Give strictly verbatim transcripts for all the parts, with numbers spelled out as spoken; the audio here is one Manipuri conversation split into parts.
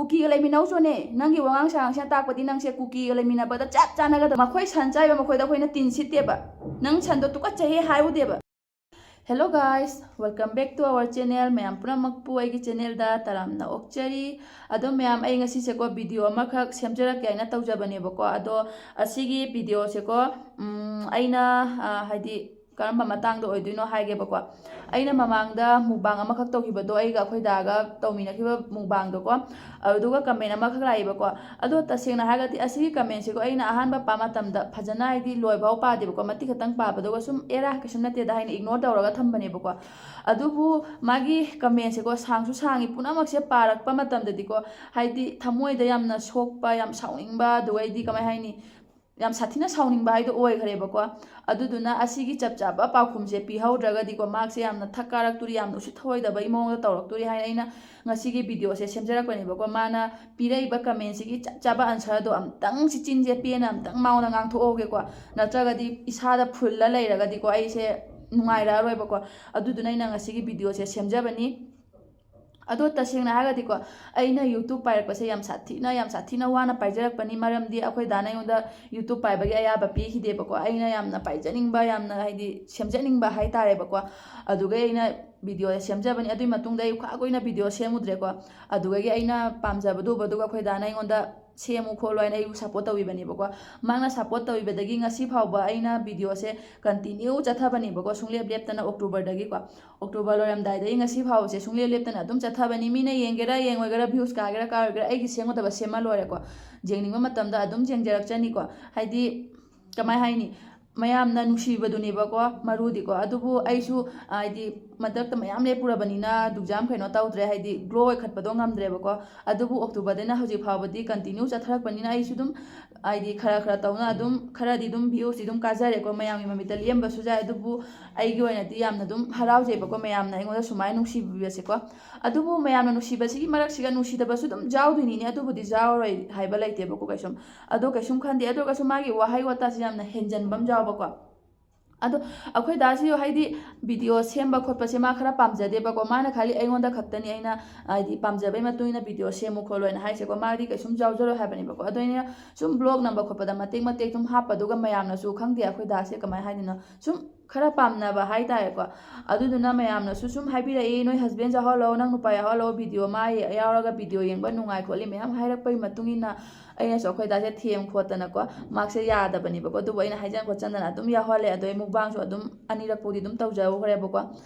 ꯀꯨꯀꯤꯒ ꯂꯩꯃꯤꯟꯅꯧꯁꯨꯅꯦ, ꯅꯪꯒꯤ ꯋꯥꯉꯥꯡ ꯁꯉꯥꯡꯁꯤꯅ ꯇꯥꯛꯄꯗꯤ ꯅꯪꯁꯦ ꯀꯨꯀꯤꯒ ꯂꯩꯃꯤꯟꯅꯕꯗ ꯆꯞ ꯆꯥꯅꯒꯗꯕ꯫ ꯃꯈꯣꯏ ꯁꯟ ꯆꯥꯏꯕ ꯃꯈꯣꯏꯗ ꯑꯩꯈꯣꯏꯅ ꯇꯤꯟ ꯁꯤꯠꯇꯦꯕ꯫ ꯅꯪ ꯁꯟꯗꯣ ꯇꯨꯀꯠꯆꯩꯍꯦ ꯍꯥꯏꯔꯨꯗꯦꯕ꯫ Hello guys, welcome back to our channel. ꯃꯌꯥꯝ ꯄꯨꯝꯅꯃꯛꯄꯨ ꯑꯩꯒꯤ channelꯗ ꯇꯔꯥꯝꯅ ꯑꯣꯛꯆꯔꯤ꯫ ꯑꯗꯣ ꯃꯌꯥꯝ, ꯑꯩ ꯉꯁꯤꯁꯦꯀꯣ video ꯑꯃꯈꯛ ꯁꯦꯝꯖꯔꯛꯀꯦ ꯍꯥꯏꯅ ꯇꯧꯖꯕꯅꯦꯕꯀꯣ꯫ ꯑꯗꯣ ꯑꯁꯤꯒꯤ videoꯁꯦꯀꯣ, ꯎꯝ, ꯑꯩꯅ, ꯑ, ꯍꯥꯏꯗꯤ ꯀꯔꯝꯕ ꯃꯇꯥꯡꯗ ꯑꯣꯏꯗꯣꯏꯅꯣ ꯍꯥꯏꯒꯦꯕꯀꯣ꯫ ꯑꯩꯅ ꯃꯃꯥꯡꯗ mukbang ꯑꯃꯈꯛ ꯇꯧꯈꯤꯕꯗꯣ, ꯑꯩꯒ ꯑꯩꯈꯣꯏ ꯗꯥꯒ ꯇꯧꯃꯤꯟꯅꯈꯤꯕ mukbangꯗꯣꯀꯣ, ꯑꯗꯨꯗꯨꯒ comment ꯑꯃꯈꯛ ꯂꯥꯛꯏꯕꯀꯣ꯫ ꯑꯗꯣ ꯇꯁꯦꯡꯅ ꯍꯥꯏꯔꯒꯗꯤ ꯑꯁꯤꯒꯤ commentꯁꯤꯀꯣ, ꯑꯩꯅ ꯑꯍꯥꯟꯕ ꯄꯥ ꯃꯇꯝꯗ ꯐꯖꯅ, ꯍꯥꯏꯗꯤ ꯂꯣꯏꯐꯥꯎ ꯄꯥꯗꯦꯕꯀꯣ, ꯃꯇꯦꯛ ꯈꯛꯇꯪ ꯄꯥꯕꯗꯨꯒ ꯁꯨꯝ ꯑꯦꯔꯥ ꯀꯩꯁꯨꯝ ꯅꯠꯇꯦꯗ ꯍꯥꯏꯅ ignore ꯇꯧꯔꯒ ꯊꯝꯕꯅꯦꯕꯀꯣ꯫ ꯑꯗꯨꯕꯨ ꯃꯥꯒꯤ commentꯁꯦꯀꯣ, ꯁꯥꯡꯁꯨ ꯁꯥꯡꯉꯤ, ꯄꯨꯝꯅꯃꯛꯁꯦ ꯄꯥꯔꯛꯄ ꯃꯇꯝꯗꯗꯤꯀꯣ, ꯍꯥꯏꯗꯤ ꯊꯃꯣꯏꯗ ꯌꯥꯝꯅ ꯁꯣꯛꯄ, ꯌꯥꯝ ꯁꯥꯎꯅꯤꯡꯕ, ꯑꯗꯨꯒ ꯑꯩꯗꯤ ꯀꯃꯥꯏ ꯍꯥꯏꯅꯤ, ꯌꯥꯝ ꯁꯥꯊꯤꯅ ꯁꯥꯎꯅꯤꯡꯕ ꯍꯥꯏꯗꯣ ꯑꯣꯏꯈ꯭ꯔꯦꯕꯀꯣ꯫ ꯑꯗꯨꯗꯨꯅ ꯑꯁꯤꯒꯤ ꯆꯞ ꯆꯥꯕ ꯄꯥꯎꯈꯨꯝꯁꯦ ꯄꯤꯍꯧꯗ꯭ꯔꯒꯗꯤꯀꯣ, ꯃꯍꯥꯛꯁꯦ ꯌꯥꯝꯅ ꯊꯛ ꯀꯥꯔꯛꯇꯣꯔꯤ, ꯌꯥꯝꯅ ꯎꯁꯤꯠ ꯊꯑꯣꯏꯗꯕꯒꯤ ꯃꯑꯣꯡꯗ ꯇꯧꯔꯛꯇꯣꯔꯤ ꯍꯥꯏꯅ ꯑꯩꯅ ꯉꯁꯤꯒꯤ videoꯁꯦ ꯁꯦꯝꯖꯔꯛꯄꯅꯦꯕꯀꯣ꯫ ꯃꯥꯅ ꯄꯤꯔꯛꯏꯕ commentꯁꯤꯒꯤ ꯆꯞ ꯆꯥꯕ answerꯗꯣ ꯑꯝꯇꯪ ꯆꯤꯟꯁꯦ ꯄꯦꯟꯅ ꯑꯝꯇꯪ ꯃꯉꯣꯟꯗ ꯉꯥꯡꯊꯣꯛꯍꯧꯒꯦꯀꯣ, ꯅꯠꯇ꯭ꯔꯒꯗꯤ ꯏꯁꯥꯗ ꯐꯨꯜꯂ ꯂꯩꯔꯒꯗꯤꯀꯣ, ꯑꯩꯁꯦ ꯅꯨꯡꯉꯥꯏꯔꯛꯑꯔꯣꯏꯕꯀꯣ꯫ ꯑꯗꯨꯗꯨꯅ ꯑꯩꯅ ꯉꯁꯤꯒꯤ videoꯁꯦ ꯁꯦꯝꯖꯕꯅꯤ꯫ ꯑꯗꯣ ꯇꯁꯦꯡꯅ ꯍꯥꯏꯔꯒꯗꯤꯀꯣ, ꯑꯩꯅ YouTube ꯄꯥꯏꯔꯛꯄꯁꯦ ꯌꯥꯝ ꯁꯥꯊꯤꯅ, ꯌꯥꯝ ꯁꯥꯊꯤꯅ ꯋꯥꯅ ꯄꯥꯏꯖꯔꯛꯄꯅꯤ꯫ ꯃꯔꯝꯗꯤ ꯑꯩꯈꯣꯏ ꯗꯥꯅ ꯑꯩꯉꯣꯟꯗ YouTube ꯄꯥꯏꯕꯒꯤ ꯑꯌꯥꯕ ꯄꯤꯈꯤꯗꯦꯕꯀꯣ꯫ ꯑꯩꯅ ꯌꯥꯝꯅ ꯄꯥꯏꯖꯅꯤꯡꯕ, ꯌꯥꯝꯅ, ꯍꯥꯏꯗꯤ, ꯁꯦꯝꯖꯅꯤꯡꯕ ꯍꯥꯏꯇꯥꯔꯦꯕꯀꯣ꯫ ꯑꯗꯨꯒ ꯑꯩꯅ videoꯁꯦ ꯁꯦꯝꯖꯕꯅꯤ꯫ ꯑꯗꯨꯒꯤ ꯃꯇꯨꯡꯗ ꯑꯩ ꯈ꯭ꯋꯥꯏ ꯀꯨꯏꯅ video ꯁꯦꯝꯃꯨꯗ꯭ꯔꯦꯀꯣ꯫ ꯑꯗꯨꯗꯒꯤ ꯑꯩꯅ ꯄꯥꯝꯖꯕꯗꯨ ꯎꯕꯗꯨꯒ ꯑꯩꯈꯣꯏ ꯗꯥꯅ ꯑꯩꯉꯣꯟꯗ "ꯁꯦꯝꯃꯨ ꯈꯣꯠꯂꯨ" ꯍꯥꯏꯅ ꯑꯩꯕꯨ support ꯇꯧꯕꯤꯕꯅꯦꯕꯀꯣ꯫ ꯃꯥꯅ support ꯇꯧꯕꯤꯕꯗꯒꯤ ꯉꯁꯤ ꯐꯥꯎꯕ ꯑꯩꯅ videoꯁꯦ continue ꯆꯠꯊꯕꯅꯦꯕꯀꯣ, ꯁꯨꯡꯂꯦꯞ ꯂꯦꯞꯇꯅ Octoberꯗꯒꯤꯀꯣ꯫ October ꯂꯣꯏꯔꯝꯗꯥꯏꯗꯒꯤ ꯉꯁꯤ ꯐꯥꯎꯕꯁꯦ ꯁꯨꯡꯂꯦꯞ ꯂꯦꯞꯇꯅ ꯑꯗꯨꯝ ꯆꯠꯊꯕꯅꯤ꯫ ꯃꯤꯅ ꯌꯦꯡꯒꯦꯔꯥ ꯌꯦꯡꯉꯣꯏꯒꯦꯔꯥ, views ꯀꯥꯒꯦꯔꯥ ꯀꯥꯔꯣꯏꯒꯦꯔꯥ, ꯑꯩꯒꯤ ꯁꯦꯝꯒꯗꯕ ꯁꯦꯝꯃ ꯂꯣꯏꯔꯦꯀꯣ꯫ ꯌꯦꯡꯅꯤꯡꯕ ꯃꯇꯝꯗ ꯑꯗꯨꯝ ꯌꯦꯡꯖꯔꯛꯆꯅꯤꯀꯣ꯫ ꯍꯥꯏꯗꯤ, ꯀꯃꯥꯏ ꯍꯥꯏꯅꯤ, ꯃꯌꯥꯝꯅ ꯅꯨꯡꯁꯤꯕꯗꯨꯅꯦꯕꯀꯣ ꯃꯔꯨꯗꯤꯀꯣ꯫ ꯑꯗꯨꯕꯨ ꯑꯩꯁꯨ, ꯍꯥꯏꯗꯤ, ꯃꯊꯛꯇ ꯃꯌꯥꯝ ꯂꯦꯞꯄꯨꯔꯕꯅꯤꯅ ꯑꯗꯨꯛ ꯌꯥꯝ ꯀꯩꯅꯣ ꯇꯧꯗ꯭ꯔꯦ, ꯍꯥꯏꯗꯤ, grow ꯑꯣꯏꯈꯠꯄꯗꯣ ꯉꯝꯗ꯭ꯔꯦꯕꯀꯣ꯫ ꯑꯗꯨꯕꯨ Octoberꯗꯩꯅ ꯍꯧꯖꯤꯛ ꯐꯥꯎꯕꯗꯤ continue ꯆꯠꯊꯔꯛꯄꯅꯤꯅ ꯑꯩꯁꯨ ꯑꯗꯨꯝ, ꯍꯥꯏꯗꯤ, ꯈꯔ ꯈꯔ ꯇꯧꯅ ꯑꯗꯨꯝ, ꯈꯔꯗꯤ ꯑꯗꯨꯝ viewsꯇꯤ ꯑꯗꯨꯝ ꯀꯥꯖꯔꯦꯀꯣ, ꯃꯌꯥꯝꯒꯤ ꯃꯃꯤꯠꯇ ꯂꯦꯝꯕꯁꯨ ꯌꯥꯏ꯫ ꯑꯗꯨꯕꯨ ꯑꯩꯒꯤ ꯑꯣꯏꯅꯗꯤ ꯌꯥꯝꯅ ꯑꯗꯨꯝ ꯍꯔꯥꯎꯖꯩꯕꯀꯣ, ꯃꯌꯥꯝꯅ ꯑꯩꯉꯣꯟꯗ ꯁꯨꯃꯥꯏꯅ ꯅꯨꯡꯁꯤꯕꯤꯕꯁꯦꯀꯣ꯫ ꯑꯗꯨꯕꯨ ꯃꯌꯥꯝꯅ ꯅꯨꯡꯁꯤꯕꯁꯤꯒꯤ ꯃꯔꯛꯁꯤꯒ ꯅꯨꯡꯁꯤꯗꯕꯁꯨ ꯑꯗꯨꯝ ꯌꯥꯎꯗꯣꯏꯅꯤꯅꯦ, ꯑꯗꯨꯕꯨꯗꯤ ꯌꯥꯎꯔꯣꯏ ꯍꯥꯏꯕ ꯂꯩꯇꯦꯕꯀꯣ ꯀꯩꯁꯨꯝ꯫ ꯑꯗꯣ ꯀꯩꯁꯨꯝ ꯈꯟꯗꯦ꯫ ꯑꯗꯨ ꯑꯣꯏꯔꯒꯁꯨ ꯃꯥꯒꯤ ꯋꯥꯍꯩ ꯋꯥꯇꯥꯁꯦ ꯌꯥꯝꯅ ꯍꯦꯟꯖꯟꯕ ꯑꯃ ꯌꯥꯎꯕꯀꯣ꯫ ꯑꯗꯣ ꯑꯩꯈꯣꯏ ꯗꯥꯁꯤ ꯍꯥꯏꯗꯤ ꯚꯤꯗꯤꯑꯣ ꯁꯦꯝꯕ ꯈꯣꯠꯄꯁꯦ ꯃꯥ ꯈꯔ ꯄꯥꯝꯖꯗꯦꯕꯀꯣ꯫ ꯃꯥꯅ ꯈꯥꯂꯤ ꯑꯩꯉꯣꯟꯗ ꯈꯛꯇꯅꯤ ꯑꯩꯅ ꯍꯥꯏꯗꯤ ꯄꯥꯝꯖꯕꯩ ꯃꯇꯨꯡ ꯏꯟꯅ ꯚꯤꯗꯤꯑꯣ ꯁꯦꯝꯃꯨ ꯈꯣꯠꯂꯣ ꯍꯥꯏꯅ ꯍꯥꯏꯁꯦꯀꯣ꯫ ꯃꯥꯗꯤ ꯀꯩꯁꯨꯝ ꯌꯥꯎꯖꯔꯣꯏ ꯍꯥꯏꯕꯅꯦꯕꯀꯣ꯫ ꯑꯗꯣ ꯑꯩꯅ ꯁꯨꯝ ꯕ꯭ꯂꯣꯒ ꯅꯝꯕ ꯈꯣꯠꯄꯗ ꯃꯇꯦꯛ ꯃꯇꯦꯛ ꯁꯨꯝ ꯍꯥꯞꯄꯗꯨꯒ ꯃꯌꯥꯝꯅꯁꯨ, ꯈꯪꯗꯦ, ꯑꯩꯈꯣꯏ ꯗꯥꯁꯦ ꯀꯃꯥꯏꯅ ꯍꯥꯏꯗꯣꯏꯅꯣ, ꯁꯨꯝ ꯈꯔ ꯄꯥꯝꯅꯕ ꯍꯥꯏꯇꯥꯔꯦꯀꯣ꯫ ꯑꯗꯨꯗꯨꯅ ꯃꯌꯥꯝꯅꯁꯨ ꯁꯨꯝ ꯍꯥꯏꯕꯤꯔꯛꯏ, "ꯅꯣꯏ ꯍꯁꯕꯦꯟ ꯌꯥꯎꯍꯜꯂꯣ, ꯅꯪ ꯅꯨꯄꯥ ꯌꯥꯎꯍꯜꯂꯣ, ꯚꯤꯗꯤꯑꯣ ꯃꯥ ꯌꯥꯎꯔꯒ ꯚꯤꯗꯤꯑꯣ ꯌꯦꯡꯕ ꯅꯨꯡꯉꯥꯏ ꯈꯣꯠꯂꯤ" ꯃꯌꯥꯝ ꯍꯥꯏꯔꯛꯄꯒꯤ ꯃꯇꯨꯡ ꯏꯟꯅ ꯑꯩꯅꯁꯨ ꯑꯩꯈꯣꯏ ꯗꯥꯁꯦ ꯊꯦꯝ ꯈꯣꯠꯇꯅꯀꯣ, ꯃꯥꯁꯦ ꯌꯥꯗꯕꯅꯦꯕꯀꯣ꯫ ꯑꯗꯨꯕꯨ ꯑꯩꯅ ꯍꯥꯏꯖꯟ ꯈꯣꯠꯆꯟꯗꯅ ꯑꯗꯨꯝ ꯌꯥꯎꯍꯜꯂꯦ꯫ ꯑꯗꯣ ꯑꯩ ꯃꯨꯛꯕꯥꯡꯁꯨ ꯑꯗꯨꯝ ꯑꯅꯤꯔꯛ ꯄꯨꯗꯤ ꯑꯗꯨꯝ ꯇꯧꯖꯍꯧꯈ꯭ꯔꯦꯕꯀꯣ꯫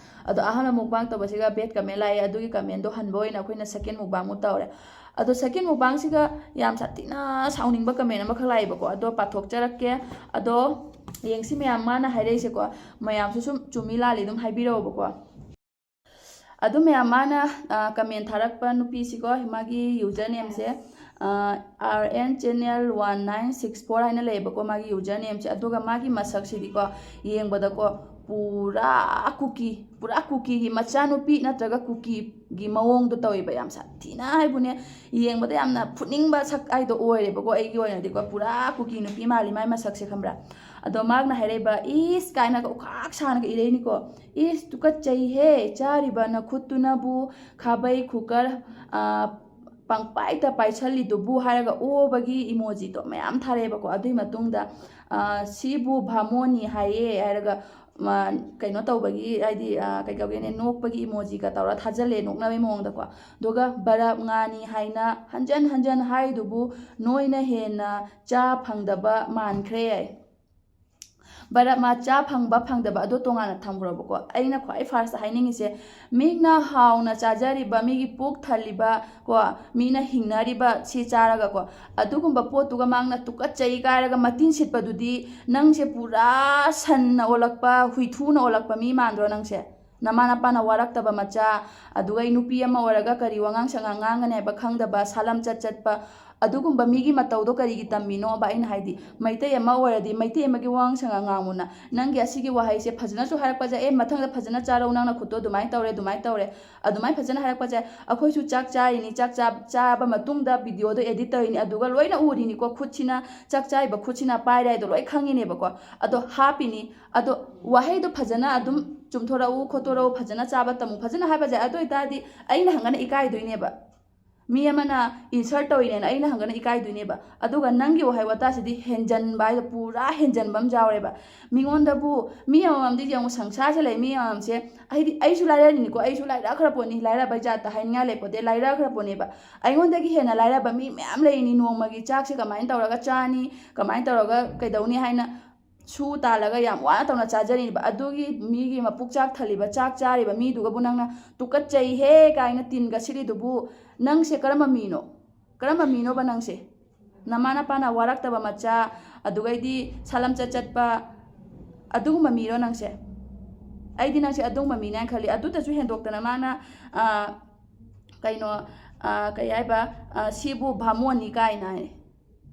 ꯑꯗꯣ ꯑꯍꯥꯟꯕ ꯃꯨꯛꯕꯥꯡ ꯇꯧꯕꯁꯤꯒ ꯕꯦꯗ ꯀꯃꯦꯟ ꯂꯥꯛꯑꯦ, ꯑꯗꯨꯒꯤ ꯀꯃꯦꯟꯗꯣ ꯍꯟꯕ ꯑꯣꯏꯅ ꯑꯩꯈꯣꯏꯅ ꯁꯦꯀꯦꯟ ꯃꯨꯛꯕꯥꯡꯃꯨꯛ ꯇꯧꯔꯦ꯫ ꯑꯗꯣ ꯁꯦꯀꯦꯟ ꯃꯨꯛꯕꯥꯡꯁꯤꯒ ꯌꯥꯝ ꯁꯥꯊꯤꯅ ꯁꯥꯎꯅꯤꯡꯕ ꯀꯃꯦꯟ ꯑꯃꯈꯛ ꯂꯥꯛꯑꯦꯕꯀꯣ꯫ ꯑꯗꯣ ꯄꯥꯊꯣꯛꯆꯔꯛꯀꯦ꯫ ꯑꯗꯣ ꯌꯦꯡꯁꯤ ꯃꯌꯥꯝ, ꯃꯥꯅ ꯍꯥꯏꯔꯛꯏꯁꯦꯀꯣ꯫ ꯃꯌꯥꯝꯁꯨ ꯁꯨꯝ ꯆꯨꯝꯃꯤ ꯂꯥꯜꯂꯤ ꯑꯗꯨꯝ ꯍꯥꯏꯕꯤꯔꯛꯑꯣꯕꯀꯣ꯫ ꯑꯗꯨ ꯃꯌꯥꯝ, ꯃꯥꯅ ꯀꯃꯦꯟ ꯊꯥꯔꯛꯄ ꯅꯨꯄꯤꯁꯤꯀꯣ, ꯃꯥꯒꯤ ꯌꯨꯖꯔ ꯅꯦꯝꯁꯦ R N channel one nine six four ꯍꯥꯏꯅ ꯂꯩꯌꯦꯕꯀꯣ, ꯃꯥꯒꯤ ꯌꯨꯖꯔ ꯅꯦꯝꯁꯦ꯫ ꯑꯗꯨꯒ ꯃꯥꯒꯤ ꯃꯁꯛꯁꯤꯗꯤꯀꯣ, ꯌꯦꯡꯕꯗꯀꯣ ꯄꯨꯔꯥ ꯀꯨꯀꯤ, ꯄꯨꯔꯥ ꯀꯨꯀꯤꯒꯤ ꯃꯆꯥꯅꯨꯄꯤ ꯅꯠꯇ꯭ꯔꯒ ꯀꯨꯀꯤꯒꯤ ꯃꯑꯣꯡꯗꯣ ꯇꯧꯋꯦꯕ꯫ ꯌꯥꯝ ꯁꯥꯊꯤꯅ ꯍꯥꯏꯕꯨꯅꯦ, ꯌꯦꯡꯕꯗ ꯌꯥꯝꯅ ꯐꯨꯅꯤꯡꯕ ꯁꯛ ꯍꯥꯏꯗꯣ ꯑꯣꯏꯔꯦꯕꯀꯣ꯫ ꯑꯩꯒꯤ ꯑꯣꯏꯅꯗꯤꯀꯣ ꯄꯨꯔꯥ ꯀꯨꯀꯤ ꯅꯨꯄꯤ ꯃꯥꯜꯂꯤ ꯃꯥꯏ ꯃꯁꯛꯁꯦ, ꯈꯪꯕ꯭ꯔꯥ? ꯑꯗꯣ ꯃꯥꯅ ꯍꯥꯏꯔꯛꯏꯕ "ꯏꯁ" ꯀꯥꯏꯅꯒ ꯎꯈꯥꯛ ꯁꯥꯅꯒ ꯏꯔꯛꯏꯅꯤꯀꯣ꯫ "ꯏꯁ, ꯇꯨꯀꯠꯆꯩꯍꯦ, ꯆꯥꯔꯤꯕ ꯅꯈꯨꯠꯇꯨꯅꯕꯨ ꯈꯥꯕꯩ ꯈꯨꯀꯔ, ꯑ, ꯄꯪꯄꯥꯏꯗ ꯄꯥꯏꯁꯜꯂꯤꯗꯨꯕꯨ" ꯍꯥꯏꯔꯒ ꯑꯣꯕꯒꯤ ꯏꯃꯣꯖꯤꯗꯣ ꯃꯌꯥꯝ ꯊꯥꯔꯛꯑꯦꯕꯀꯣ꯫ ꯑꯗꯨꯒꯤ ꯃꯇꯨꯡꯗ, ꯑ, "ꯁꯤꯕꯨ ꯚꯥꯃꯣꯟꯅꯤ ꯍꯥꯏꯌꯦ" ꯍꯥꯏꯔꯒ, ꯃ-, ꯀꯩꯅꯣ ꯇꯧꯕꯒꯤ, ꯍꯥꯏꯗꯤ, ꯑ, ꯀꯩ ꯀꯧꯒꯦꯅꯦ, ꯅꯣꯛꯄꯒꯤ ꯏꯃꯣꯖꯤꯒ ꯇꯧꯔ ꯊꯥꯖꯜꯂꯦ, ꯅꯣꯛꯅꯕꯒꯤ ꯃꯑꯣꯡꯗꯀꯣ꯫ ꯑꯗꯨꯒ "ꯕꯔꯞ ꯉꯥꯅꯤ ꯍꯥꯏꯅ ꯍꯟꯖꯟ ꯍꯟꯖꯟ ꯍꯥꯏꯗꯨꯕꯨ ꯅꯣꯏꯅ ꯍꯦꯟꯅ ꯆꯥ ꯐꯪꯗꯕ ꯃꯥꯟꯈ꯭ꯔꯦ" ꯍꯥꯏ꯫ ꯕꯔꯞ ꯃꯥ ꯆꯥ ꯐꯪꯕ ꯐꯪꯗꯕ ꯑꯗꯣ ꯇꯣꯉꯥꯟꯅ ꯊꯝꯈ꯭ꯔꯣꯕꯀꯣ꯫ ꯑꯩꯅ ꯈ꯭ꯋꯥꯏ ꯐꯥꯔꯁꯇ ꯍꯥꯏꯅꯤꯡꯉꯤꯁꯦ, ꯃꯤꯅ ꯍꯥꯎꯅ ꯆꯥꯖꯔꯤꯕ, ꯃꯤꯒꯤ ꯄꯨꯛ ꯊꯜꯂꯤꯕ ꯀꯣ, ꯃꯤꯅ ꯍꯤꯡꯅꯔꯤꯕ ꯁꯤ ꯆꯥꯔꯒꯀꯣ, ꯑꯗꯨꯒꯨꯝꯕ ꯄꯣꯠꯇꯨꯒ ꯃꯥꯅ ꯇꯨꯀꯠꯆꯩ ꯀꯥꯏꯔꯒ ꯃꯇꯤꯟ ꯁꯤꯠꯄꯗꯨꯗꯤ, ꯅꯪꯁꯦ ꯄꯨꯔꯥ ꯁꯟꯅ ꯑꯣꯜꯂꯛꯄ, ꯍꯨꯏꯊꯨꯅ ꯑꯣꯜꯂꯛꯄ ꯃꯤ ꯃꯥꯟꯗ꯭ꯔꯣ ꯅꯪꯁꯦ? ꯅꯃꯥ ꯅꯄꯥꯅ ꯋꯥꯔꯛꯇꯕ ꯃꯆꯥ, ꯑꯗꯨꯒ ꯑꯩ ꯅꯨꯄꯤ ꯑꯃ ꯑꯣꯏꯔꯒ ꯀꯔꯤ ꯋꯥꯉꯥꯡ ꯁꯉꯥꯡ ꯉꯥꯡꯒꯅꯤ ꯍꯥꯏꯕ ꯈꯪꯗꯕ, ꯁꯥꯂꯝ ꯆꯠ ꯆꯠꯄ, ꯑꯗꯨꯒꯨꯝꯕ ꯃꯤꯒꯤ ꯃꯇꯧꯗꯣ ꯀꯔꯤꯒꯤ ꯇꯝꯃꯤꯅꯣꯕ? ꯑꯩꯅ ꯍꯥꯏꯗꯤ, ꯃꯩꯇꯩ ꯑꯃ ꯑꯣꯏꯔꯗꯤ ꯃꯩꯇꯩ ꯑꯃꯒꯤ ꯋꯥꯉꯥꯡ ꯁꯉꯥꯡ ꯉꯥꯡꯉꯨꯅ꯫ ꯅꯪꯒꯤ ꯑꯁꯤꯒꯤ ꯋꯥꯍꯩꯁꯦ ꯐꯖꯅꯁꯨ ꯍꯥꯏꯔꯛꯄꯁꯦ, "ꯑꯦ, ꯃꯊꯪꯗ ꯐꯖꯅ ꯆꯥꯔꯧ, ꯅꯪꯅ ꯈꯨꯠꯇꯣ ꯑꯗꯨꯃꯥꯏꯅ ꯇꯧꯔꯦ, ꯑꯗꯨꯃꯥꯏꯅ ꯇꯧꯔꯦ", ꯑꯗꯨꯃꯥꯏꯅ ꯐꯖꯅ ꯍꯥꯏꯔꯛꯄꯁꯦ꯫ ꯑꯩꯈꯣꯏꯁꯨ ꯆꯥꯛ ꯆꯥꯔꯤꯅꯤ, ꯆꯥꯛ ꯆꯥ-, ꯆꯥꯕ ꯃꯇꯨꯡꯗ ꯚꯤꯗꯤꯑꯣꯗꯣ ꯑꯦꯗꯤꯠ ꯇꯧꯔꯤꯅꯤ, ꯑꯗꯨꯒ ꯂꯣꯏꯅ ꯎꯔꯤꯅꯤꯀꯣ, ꯈꯨꯠꯁꯤꯅ, ꯆꯥꯛ ꯆꯥꯔꯤꯕ ꯈꯨꯠꯁꯤꯅ ꯄꯥꯏꯔꯦ ꯍꯥꯏꯗꯣ ꯂꯣꯏ ꯈꯪꯉꯤꯅꯦꯕꯀꯣ꯫ ꯑꯗꯣ ꯍꯥꯞꯄꯤꯅꯤ, ꯑꯗꯣ ꯋꯥꯍꯩꯗꯣ ꯐꯖꯅ ꯑꯗꯨꯝ ꯆꯨꯝꯊꯣꯔꯛꯎ, ꯈꯣꯠꯇꯣꯔꯛꯎ, ꯐꯖꯅ ꯆꯥꯕ ꯇꯝꯃꯨ, ꯐꯖꯅ ꯍꯥꯏꯕꯁꯦ꯫ ꯑꯗꯨ ꯑꯣꯏꯇꯥꯔꯗꯤ ꯑꯩꯅ ꯍꯪꯒꯅ ꯏꯀꯥꯏꯗꯣꯏꯅꯦꯕ꯫ ꯃꯤ ꯑꯃꯅ ꯏꯟꯁꯜꯠ ꯇꯧꯔꯤꯅꯦꯅ ꯑꯩꯅ ꯍꯪꯒꯅ ꯏꯀꯥꯏꯗꯣꯏꯅꯦꯕ꯫ ꯑꯗꯨꯒ ꯅꯪꯒꯤ ꯋꯥꯍꯩ ꯋꯥꯇꯥꯁꯤꯗꯤ ꯍꯦꯟꯖꯟꯕ ꯍꯥꯏꯗꯣ, ꯄꯨꯔꯥ ꯍꯦꯟꯖꯟꯕ ꯑꯃ ꯌꯥꯎꯔꯦꯕ꯫ ꯃꯤꯉꯣꯟꯗꯕꯨ, ꯃꯤ ꯑꯃꯃꯝꯗꯤ ꯌꯦꯡꯉꯨ, ꯁꯪꯁꯥꯔꯁꯦ ꯂꯩ ꯃꯤ ꯑꯃꯃꯝꯁꯦ, ꯍꯥꯏꯗꯤ ꯑꯩꯁꯨ ꯂꯥꯏꯔꯔꯤꯅꯤꯀꯣ, ꯑꯩꯁꯨ ꯂꯥꯏꯔꯛꯈ꯭ꯔ ꯄꯣꯠꯅꯤ, ꯂꯥꯏꯔꯕ ꯖꯥꯠꯇ ꯍꯥꯏꯅꯤꯡꯉꯥꯏ ꯂꯩ ꯄꯣꯠꯇꯦ, ꯂꯥꯏꯔꯛꯈ꯭ꯔ ꯄꯣꯠꯅꯦꯕ꯫ ꯑꯩꯉꯣꯟꯗꯒꯤ ꯍꯦꯟꯅ ꯂꯥꯏꯔꯕ ꯃꯤ ꯃꯌꯥꯝ ꯂꯩꯔꯤꯅꯤ꯫ ꯅꯣꯡꯃꯒꯤ ꯆꯥꯛꯁꯦ ꯀꯃꯥꯏꯅ ꯇꯧꯔꯒ ꯆꯥꯅꯤ, ꯀꯃꯥꯏꯅ ꯇꯧꯔꯒ ꯀꯩꯗꯧꯅꯤ ꯍꯥꯏꯅ ꯁꯨ ꯇꯥꯜꯂꯒ ꯌꯥꯝ ꯋꯥꯅ ꯇꯧꯅ ꯆꯥꯖꯔꯤꯅꯦꯕ꯫ ꯑꯗꯨꯒꯤ ꯃꯤꯒꯤ ꯃꯄꯨꯛ ꯆꯥꯛ ꯊꯜꯂꯤꯕ, ꯆꯥꯛ ꯆꯥꯔꯤꯕ ꯃꯤꯗꯨꯒꯕꯨ ꯅꯪꯅ "ꯇꯨꯀꯠꯆꯩꯍꯦ" ꯀꯥꯏꯅ ꯇꯤꯟꯒ ꯁꯤꯠꯂꯤꯗꯨꯕꯨ, ꯅꯪꯁꯦ ꯀꯔꯝꯕ ꯃꯤꯅꯣ? ꯀꯔꯝꯕ ꯃꯤꯅꯣꯕ ꯅꯪꯁꯦ? ꯅꯃꯥ ꯅꯄꯥꯅ ꯋꯥꯔꯛꯇꯕ ꯃꯆꯥ, ꯑꯗꯨꯒꯩꯗꯤ ꯁꯥꯂꯝꯆꯠ ꯆꯠꯄ, ꯑꯗꯨꯒꯨꯝꯕ ꯃꯤꯔꯣ ꯅꯪꯁꯦ? ꯑꯩꯗꯤ ꯅꯪꯁꯦ ꯑꯗꯨꯒꯨꯝꯕ ꯃꯤꯅꯦ ꯍꯥꯏꯅ ꯈꯜꯂꯤ꯫ ꯑꯗꯨꯇꯁꯨ ꯍꯦꯟꯗꯣꯛꯇꯅ ꯃꯥꯅ, ꯑꯥ, ꯀꯩꯅꯣ, ꯑꯥ, ꯀꯩ ꯍꯥꯏꯕ, ꯑꯥ, "ꯁꯤꯕꯨ ꯚꯥꯃꯣꯟꯅꯤ" ꯀꯥꯏꯅ ꯍꯥꯏ꯫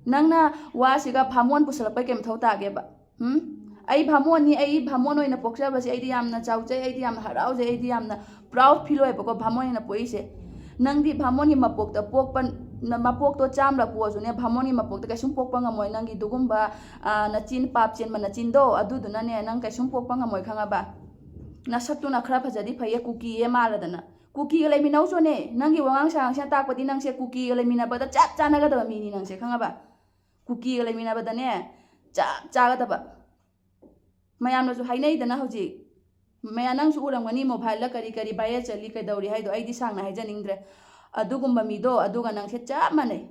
ꯅꯪꯅ ꯋꯥꯁꯤꯒ ꯚꯥꯃꯣꯟ ꯄꯨꯁꯜꯂꯛꯄꯩ ꯀꯩ ꯃꯊꯧ ꯇꯥꯒꯦꯕ? ꯎꯝ? ꯑꯩ ꯚꯥꯃꯣꯟꯅꯤ, ꯑꯩ ꯚꯥꯃꯣꯟ ꯑꯣꯏꯅ ꯄꯣꯛꯆꯕꯁꯦ ꯑꯩꯗꯤ ꯌꯥꯝꯅ ꯆꯥꯎꯖꯩ, ꯑꯩꯗꯤ ꯌꯥꯝꯅ ꯍꯔꯥꯎꯖꯩ, ꯑꯩꯗꯤ ꯌꯥꯝꯅ ꯄ꯭ꯔꯥꯎꯗ ꯐꯤꯜ ꯑꯣꯏꯌꯦꯕꯀꯣ ꯚꯥꯃꯣꯟ ꯑꯣꯏꯅ ꯄꯣꯛꯏꯁꯦ꯫ ꯅꯪꯗꯤ ꯚꯥꯃꯣꯟꯒꯤ ꯃꯄꯣꯛꯇ ꯄꯣꯛꯄ, ꯅ-, ꯃꯄꯣꯛꯇꯣ ꯆꯥꯝꯂꯛ ꯄꯣꯛꯑꯁꯨꯅꯦ, ꯚꯥꯃꯣꯟꯒꯤ ꯃꯄꯣꯛꯇ ꯀꯩꯁꯨꯝ ꯄꯣꯛꯄ ꯉꯝꯃꯣꯏ꯫ ꯅꯪꯒꯤ ꯑꯗꯨꯒꯨꯝꯕ, ꯑꯥ, ꯅꯆꯤꯟ, ꯄꯥꯞ ꯆꯦꯟꯕ ꯅꯆꯤꯟꯗꯣ, ꯑꯗꯨꯗꯨꯅꯅꯦ ꯅꯪ ꯀꯩꯁꯨꯝ ꯄꯣꯛꯄ ꯉꯝꯃꯣꯏ, ꯈꯪꯉꯕ? ꯅꯁꯛꯇꯨꯅ ꯈꯔ ꯐꯖꯗꯤ ꯐꯩꯌꯦ, ꯀꯨꯀꯤꯌꯦ ꯃꯥꯜꯂꯗꯅ꯫ ꯀꯨꯀꯤꯒ ꯂꯩꯃꯤꯟꯅꯧꯁꯨꯅꯦ, ꯅꯪꯒꯤ ꯋꯥꯉꯥꯡ ꯁꯉꯥꯡꯁꯤꯅ ꯇꯥꯛꯄꯗꯤ ꯅꯪꯁꯦ ꯀꯨꯀꯤꯒ ꯂꯩꯃꯤꯟꯅꯕꯗ ꯆꯞ ꯆꯥꯟꯅꯒꯗꯕ ꯃꯤꯅꯤ ꯅꯪꯁꯦ, ꯈꯪꯉꯕ? ꯀꯨꯀꯤꯒ ꯂꯩꯃꯤꯟꯅꯕꯗꯅꯦ ꯆꯞ ꯆꯥꯒꯗꯕ꯫ ꯃꯌꯥꯝꯅꯁꯨ ꯍꯥꯏꯅꯩꯗꯅ ꯍꯧꯖꯤꯛ, ꯃꯌꯥꯝ ꯅꯪꯁꯨ ꯎꯔꯝꯒꯅꯤ ꯃꯣꯕꯥꯏꯜꯗ ꯀꯔꯤ ꯀꯔꯤ ꯚꯥꯏꯔꯦꯜ ꯆꯠꯂꯤ ꯀꯩꯗꯧꯔꯤ ꯍꯥꯏꯗꯣ, ꯑꯩꯗꯤ ꯁꯥꯡꯅ ꯍꯥꯏꯖꯅꯤꯡꯗ꯭ꯔꯦ꯫ ꯑꯗꯨꯒꯨꯝꯕ ꯃꯤꯗꯣ, ꯑꯗꯨꯒ ꯅꯪꯁꯦ ꯆꯞ ꯃꯥꯟꯅꯩ꯫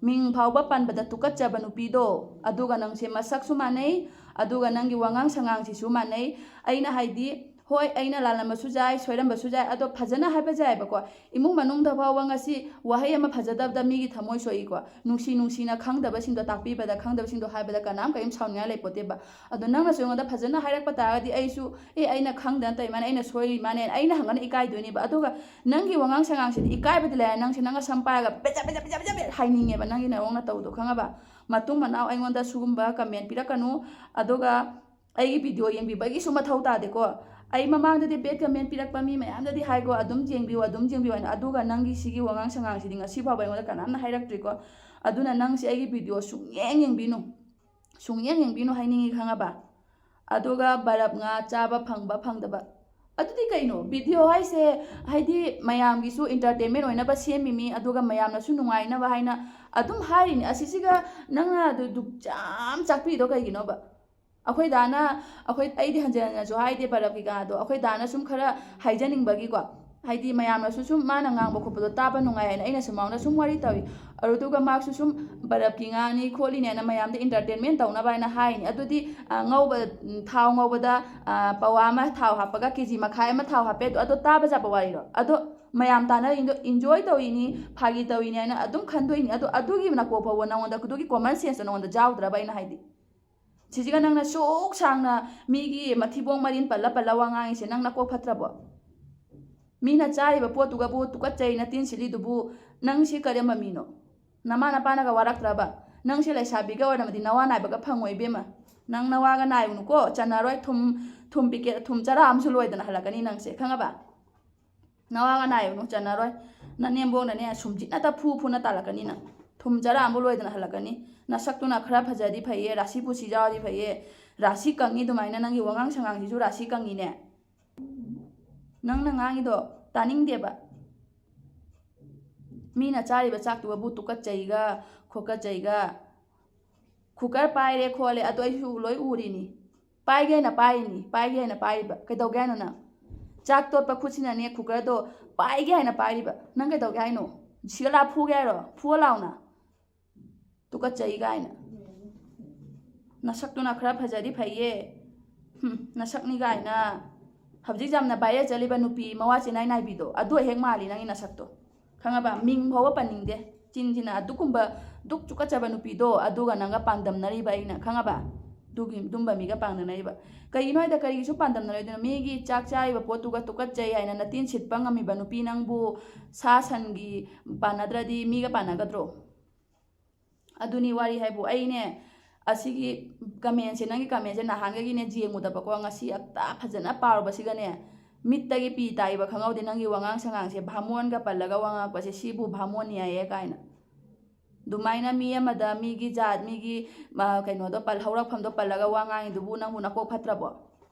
ꯃꯤꯡ ꯐꯥꯎꯕ ꯄꯟꯕꯗ ꯇꯨꯀꯠꯆꯕ ꯅꯨꯄꯤꯗꯣ, ꯑꯗꯨꯒ ꯅꯪꯁꯦ ꯃꯁꯛꯁꯨ ꯃꯥꯟꯅꯩ, ꯑꯗꯨꯒ ꯅꯪꯒꯤ ꯋꯥꯉꯥꯡ ꯁꯉꯥꯡꯁꯤꯁꯨ ꯃꯥꯟꯅꯩ꯫ ꯑꯩꯅ ꯍꯥꯏꯗꯤ, ꯍꯣꯏ, ꯑꯩꯅ ꯂꯥꯜꯂꯝꯕꯁꯨ ꯌꯥꯏ, ꯁꯣꯏꯔꯝꯕꯁꯨ ꯌꯥꯏ, ꯑꯗꯣ ꯐꯖꯅ ꯍꯥꯏꯕ ꯌꯥꯏꯑꯕꯀꯣ꯫ ꯏꯃꯨꯡ ꯃꯅꯨꯡꯗ ꯐꯥꯎꯕ ꯉꯁꯤ ꯋꯥꯍꯩ ꯑꯃ ꯐꯖꯗꯕꯗ ꯃꯤꯒꯤ ꯊꯃꯣꯏ ꯁꯣꯛꯏꯀꯣ꯫ ꯅꯨꯡꯁꯤ ꯅꯨꯡꯁꯤꯅ ꯈꯪꯗꯕꯁꯤꯡꯗꯣ ꯇꯥꯛꯄꯤꯕꯗ, ꯈꯪꯗꯕꯁꯤꯡꯗꯣ ꯍꯥꯏꯕꯗ ꯀꯅꯥꯝ ꯀꯔꯤꯝ ꯁꯥꯎꯅꯤꯡꯉꯥꯏ ꯂꯩꯄꯣꯠꯇꯦꯕ꯫ ꯑꯗꯣ ꯅꯪꯅꯁꯨ ꯑꯩꯉꯣꯟꯗ ꯐꯖꯅ ꯍꯥꯏꯔꯛꯄ ꯇꯥꯔꯒꯗꯤ ꯑꯩꯁꯨ, "ꯑꯦ, ꯑꯩꯅ ꯈꯪꯗꯅ ꯇꯧꯔꯤ ꯃꯥꯅꯦ, ꯑꯩꯅ ꯁꯣꯏꯔꯤ ꯃꯥꯅꯦ", ꯑꯩꯅ ꯍꯪꯒꯅ ꯏꯀꯥꯏꯗꯣꯏꯅꯦꯕ꯫ ꯑꯗꯨꯒ ꯅꯪꯒꯤ ꯋꯥꯉꯥꯡ ꯁꯉꯥꯡꯁꯤꯗꯤ ꯏꯀꯥꯏꯕꯗꯤ ꯂꯩꯔꯦ, ꯅꯪꯁꯦ ꯅꯪꯅ ꯁꯝ ꯄꯥꯏꯔꯒ ꯕꯦꯖꯥ ꯕꯦꯖꯥ ꯕꯦꯖꯥ ꯕꯦꯖꯥ ꯕꯦꯖꯥ ꯍꯥꯏꯅꯤꯡꯉꯦꯕ, ꯅꯪꯒꯤ ꯅꯑꯣꯡ ꯅꯇꯧꯗꯣ, ꯈꯪꯉꯕ? ꯃꯇꯨꯡ ꯃꯅꯥꯎ ꯑꯩꯉꯣꯟꯗ ꯁꯤꯒꯨꯝꯕ comment ꯄꯤꯔꯛꯀꯅꯨ꯫ ꯑꯗꯨꯒ ꯑꯩꯒꯤ video ꯌꯦꯡꯕꯤꯕꯒꯤꯁꯨ ꯃꯊꯧ ꯇꯥꯗꯦꯀꯣ꯫ ꯑꯩ ꯃꯃꯥꯡꯗꯗꯤ bad comment ꯄꯤꯔꯛꯄ ꯃꯤ ꯃꯌꯥꯝꯗꯗꯤ ꯍꯥꯏꯀꯣ, "ꯑꯗꯨꯝ ꯌꯦꯡꯕꯤꯌꯨ, ꯑꯗꯨꯝ ꯌꯦꯡꯕꯤꯌꯨ" ꯍꯥꯏꯅ꯫ ꯑꯗꯨꯒ ꯅꯪꯒꯤ ꯁꯤꯒꯤ ꯋꯥꯉꯥꯡ ꯁꯉꯥꯡꯁꯤꯗꯤ ꯉꯁꯤ ꯐꯥꯎꯕ ꯑꯩꯉꯣꯟꯗ ꯀꯅꯥꯝꯅ ꯍꯥꯏꯔꯛꯇ꯭ꯔꯤꯀꯣ꯫ ꯑꯗꯨꯅ ꯅꯪꯁꯦ ꯑꯩꯒꯤ video ꯁꯨꯡꯌꯦꯡ ꯌꯦꯡꯕꯤꯅꯨ, ꯁꯨꯡꯌꯦꯡ ꯌꯦꯡꯕꯤꯅꯨ ꯍꯥꯏꯅꯤꯡꯉꯤ, ꯈꯪꯉꯕ? ꯑꯗꯨꯒ ꯕꯔꯞ ꯉꯥ ꯆꯥꯕ ꯐꯪꯕ ꯐꯪꯗꯕ, ꯑꯗꯨꯗꯤ ꯀꯩꯅꯣ? Video ꯍꯥꯏꯁꯦ ꯍꯥꯏꯗꯤ ꯃꯌꯥꯝꯒꯤꯁꯨ entertainment ꯑꯣꯏꯅꯕ ꯁꯦꯝꯃꯤꯃꯤ, ꯑꯗꯨꯒ ꯃꯌꯥꯝꯅꯁꯨ ꯅꯨꯡꯉꯥꯏꯅꯕ ꯍꯥꯏꯅ ꯑꯗꯨꯝ ꯍꯥꯏꯔꯤꯅꯤ꯫ ꯑꯁꯤꯁꯤꯒ ꯅꯪꯅ ꯑꯗꯨ ꯗꯨꯛ ꯌꯥꯝ ꯆꯥꯛꯄꯤꯗꯣ ꯀꯩꯒꯤꯅꯣꯕ? ꯑꯩꯈꯣꯏ ꯗꯥꯅ, ꯑꯩꯈꯣꯏ, ꯑꯩꯗꯤ ꯍꯟꯖꯤꯟ ꯍꯟꯖꯤꯟꯅꯁꯨ ꯍꯥꯏꯗꯦ ꯕꯔꯞ ꯀꯩꯀꯥꯗꯣ, ꯑꯩꯈꯣꯏ ꯗꯥꯅ ꯁꯨꯝ ꯈꯔ ꯍꯥꯏꯖꯅꯤꯡꯕꯒꯤꯀꯣ, ꯍꯥꯏꯗꯤ ꯃꯌꯥꯝꯅꯁꯨ ꯁꯨꯝ ꯃꯥꯅ ꯉꯥꯡꯕ ꯈꯣꯠꯄꯗꯣ ꯇꯥꯕ ꯅꯨꯡꯉꯥꯏ ꯍꯥꯏꯅ ꯑꯩꯅꯁꯨ ꯃꯉꯣꯟꯗ ꯁꯨꯝ ꯋꯥꯔꯤ ꯇꯧꯏ꯫ ꯑꯗꯨꯗꯨꯒ ꯃꯥꯁꯨ ꯁꯨꯝ ꯕꯔꯞꯀꯤ ꯉꯥꯅꯤ ꯈꯣꯠꯂꯤꯅꯦꯅ ꯃꯌꯥꯝꯗ entertainment ꯇꯧꯅꯕ ꯍꯥꯏꯅ ꯍꯥꯏꯅꯤ꯫ ꯑꯗꯨꯗꯤ, ꯑ, ꯉꯧꯕ, ꯎꯝ, ꯊꯥꯎ ꯉꯧꯕꯗ, ꯑ, ꯄꯋꯥ ꯑꯃ ꯊꯥꯎ ꯍꯥꯞꯄꯒ ꯀꯦ ꯖꯤ ꯃꯈꯥꯏ ꯑꯃ ꯊꯥꯎ ꯍꯥꯞꯄꯦ꯫ ꯑꯗꯣ, ꯑꯗꯣ ꯇꯥꯕ ꯆꯥꯕ ꯋꯥꯔꯤꯔꯣ? ꯑꯗꯣ ꯃꯌꯥꯝ ꯇꯥꯅꯔꯤꯗꯣ enjoy ꯇꯧꯔꯤꯅꯤ, ꯐꯥꯒꯤ ꯇꯧꯔꯤꯅꯤ ꯍꯥꯏꯅ ꯑꯗꯨꯝ ꯈꯟꯗꯣꯏꯅꯤ꯫ ꯑꯗꯣ ꯑꯗꯨꯒꯤ ꯅꯀꯣꯛ ꯐꯥꯎꯕ ꯅꯉꯣꯟꯗ ꯑꯗꯨꯒꯤ common sense ꯇꯣ ꯅꯉꯣꯟꯗ ꯌꯥꯎꯗ꯭ꯔꯕ ꯑꯩꯅ ꯍꯥꯏꯗꯤ? ꯁꯤꯁꯤꯒ ꯅꯪꯅ ꯁꯨꯛ ꯁꯥꯡꯅ ꯃꯤꯒꯤ ꯃꯊꯤꯕꯣꯡ ꯃꯔꯤꯟ ꯄꯜꯂ ꯄꯜꯂ ꯋꯥ ꯉꯥꯡꯉꯤꯁꯦ ꯅꯪ ꯅꯀꯣꯛ ꯐꯠꯇ꯭ꯔꯕꯣ? ꯃꯤꯅ ꯆꯥꯔꯤꯕ ꯄꯣꯠꯇꯨꯒꯕꯨ ꯇꯨꯀꯠꯆꯩꯅ ꯇꯤꯟ ꯁꯤꯠꯂꯤꯗꯨꯕꯨ ꯅꯪ ꯁꯤ ꯀꯔꯝꯕ ꯃꯤꯅꯣ? ꯅꯃꯥ ꯅꯄꯥꯅꯒ ꯋꯥꯔꯛꯇ꯭ꯔꯕ? ꯅꯪꯁꯦ ꯂꯩꯁꯥꯕꯤꯒ ꯑꯣꯏꯔꯝꯃꯗꯤ ꯅꯋꯥ ꯅꯥꯏꯕꯒ ꯐꯪꯉꯣꯏ ꯏꯕꯦꯝꯃ꯫ ꯅꯪ ꯅꯋꯥꯒ ꯅꯥꯏꯔꯨꯅꯨꯀꯣ, ꯆꯟꯅꯔꯣꯏ꯫ ꯊꯨꯝ, ꯊꯨꯝ packet, ꯊꯨꯝ ꯆꯔꯥ ꯑꯃꯁꯨ ꯂꯣꯏꯗꯅ ꯍꯜꯂꯛꯀꯅꯤ ꯅꯪꯁꯦ, ꯈꯪꯉꯕ? ꯅꯋꯥꯒ ꯅꯥꯏꯔꯨꯅꯨ, ꯆꯟꯅꯔꯣꯏ꯫ ꯅꯅꯦꯝꯕꯣꯛꯅꯅꯦ ꯁꯨꯝꯖꯤꯠꯅꯇ ꯐꯨ ꯐꯨꯅ ꯇꯥꯜꯂꯛꯀꯅꯤ ꯅꯪ꯫ ꯊꯨꯝ ꯆꯔꯥ ꯑꯃꯕꯨ ꯂꯣꯏꯗꯅ ꯍꯜꯂꯛꯀꯅꯤ꯫ ꯅꯁꯛꯇꯨꯅ ꯈꯔ ꯐꯖꯔꯗꯤ ꯐꯩꯌꯦ, ꯔꯥꯁꯤ ꯄꯨꯁꯤ ꯌꯥꯎꯔꯗꯤ ꯐꯩꯌꯦ꯫ ꯔꯥꯁꯤ ꯀꯪꯉꯤ ꯑꯗꯨꯃꯥꯏꯅ, ꯅꯪꯒꯤ ꯋꯥꯉꯥꯡ ꯁꯉꯥꯡꯁꯤꯁꯨ ꯔꯥꯁꯤ ꯀꯪꯉꯤꯅꯦ꯫ ꯅꯪꯅ ꯉꯥꯡꯉꯤꯗꯣ ꯇꯥꯅꯤꯡꯗꯦꯕ꯫ ꯃꯤꯅ ꯆꯥꯔꯤꯕ ꯆꯥꯛꯇꯨꯒꯕꯨ ꯇꯨꯀꯠꯆꯩꯒ ꯈꯣꯠꯀꯠꯆꯩꯒ꯫ Cooker ꯄꯥꯏꯔꯦ ꯈꯣꯠꯂꯦ, ꯑꯗꯣ ꯑꯩꯁꯨ ꯂꯣꯏ ꯎꯔꯤꯅꯤ꯫ ꯄꯥꯏꯒꯦ ꯍꯥꯏꯅ ꯄꯥꯏꯔꯤꯅꯤ, ꯄꯥꯏꯒꯦ ꯍꯥꯏꯅ ꯄꯥꯏꯔꯤꯕ꯫ ꯀꯩꯗꯧꯒꯦ ꯍꯥꯏꯅꯣ ꯅꯪ? ꯆꯥꯛ ꯇꯣꯠꯄ ꯈꯨꯠꯁꯤꯅꯅꯦ cooker ꯗꯣ ꯄꯥꯏꯒꯦ ꯍꯥꯏꯅ ꯄꯥꯏꯔꯤꯕ꯫ ꯅꯪ ꯀꯩꯗꯧꯒꯦ ꯍꯥꯏꯅꯣ? ꯁꯤꯒ ꯂꯥ ꯐꯨꯒꯦ ꯍꯥꯏꯔꯣ? ꯐꯨꯑꯣ ꯂꯥꯎꯅ꯫ ꯇꯨꯀꯠꯆꯩ ꯀꯥꯏꯅ꯫ ꯅꯁꯛꯇꯨꯅ ꯈꯔ ꯐꯖꯔꯗꯤ ꯐꯩꯌꯦ꯫ ꯍꯨꯝ, ꯅꯁꯛꯅꯤ ꯀꯥꯏꯅ꯫ ꯍꯧꯖꯤꯛ ꯌꯥꯝꯅ viral ꯆꯠꯂꯤꯕ ꯅꯨꯄꯤ ꯃꯋꯥ ꯆꯦꯅꯥꯏ ꯅꯥꯏꯕꯤꯗꯣ, ꯑꯗꯨ ꯍꯦꯛ ꯃꯥꯜꯂꯤ ꯅꯪꯒꯤ ꯅꯁꯛꯇꯣ꯫ ꯈꯪꯉꯕ? ꯃꯤꯡ ꯐꯥꯎꯕ ꯄꯟꯅꯤꯡꯗꯦ꯫ ꯆꯤꯟꯁꯤꯅ ꯑꯗꯨꯒꯨꯝꯕ ꯗꯨꯛ ꯆꯨꯀꯠꯆꯕ ꯅꯨꯄꯤꯗꯣ, ꯑꯗꯨꯒ ꯅꯪꯒ ꯄꯥꯟꯗꯝꯅꯔꯤꯕ ꯑꯩꯅ, ꯈꯪꯉꯕ? ꯑꯗꯨꯒꯤ, ꯑꯗꯨꯝꯕ ꯃꯤꯒ ꯄꯥꯟꯗꯝꯅꯔꯤꯕ꯫ ꯀꯩꯒꯤꯅꯣ ꯍꯥꯏꯗ, ꯀꯔꯤꯒꯤꯁꯨ ꯄꯥꯟꯗꯝꯅꯔꯣꯏꯗꯣꯏꯅꯣ? ꯃꯤꯒꯤ ꯆꯥꯛ ꯆꯥꯔꯤꯕ ꯄꯣꯠꯇꯨꯒ ꯇꯨꯀꯠꯆꯩ ꯍꯥꯏꯅ ꯅꯇꯤꯟ ꯁꯤꯠꯄ ꯉꯝꯃꯤꯕ ꯅꯨꯄꯤ ꯅꯪꯕꯨ ꯁꯥ ꯁꯟꯒꯤ ꯄꯥꯟꯅꯗ꯭ꯔꯗꯤ ꯃꯤꯒ ꯄꯥꯟꯅꯒꯗ꯭ꯔꯣ? ꯑꯗꯨꯅꯤ ꯋꯥꯔꯤ ꯍꯥꯏꯕꯨ꯫ ꯑꯩꯅꯦ, ꯑꯁꯤꯒꯤ commentꯁꯦ, ꯅꯪꯒꯤ commentꯁꯦ ꯅꯍꯥꯟꯒꯒꯤꯅꯦ ꯌꯦꯡꯉꯨꯗꯕꯀꯣ, ꯉꯁꯤ ꯑꯝꯇ ꯐꯖꯅ ꯄꯥꯔꯨꯕꯁꯤꯒꯅꯦ, ꯃꯤꯠꯇꯒꯤ ꯄꯤ ꯇꯥꯏꯕ ꯈꯪꯍꯧꯗꯦ꯫ ꯅꯪꯒꯤ ꯋꯥꯉꯥꯡ ꯁꯉꯥꯡꯁꯦ, ꯚꯥꯃꯣꯟꯒ ꯄꯜꯂꯒ ꯋꯥ ꯉꯥꯡꯉꯛꯄꯁꯦ, ꯁꯤꯕꯨ ꯚꯥꯃꯣꯟ ꯌꯥꯏꯌꯦ ꯀꯥꯏꯅ꯫ ꯑꯗꯨꯃꯥꯏꯅ ꯃꯤ ꯑꯃꯗ, ꯃꯤꯒꯤ ꯖꯥꯠ, ꯃꯤꯒꯤ, ꯃ, ꯀꯩꯅꯣꯗꯣ ꯄꯜ-, ꯍꯧꯔꯛꯐꯝꯗꯣ ꯄꯜꯂꯒ ꯋꯥ ꯉꯥꯡꯉꯤꯗꯨꯕꯨ ꯅꯪꯕꯨ ꯅꯀꯣꯛ ꯐꯠꯇ꯭ꯔꯕꯣ?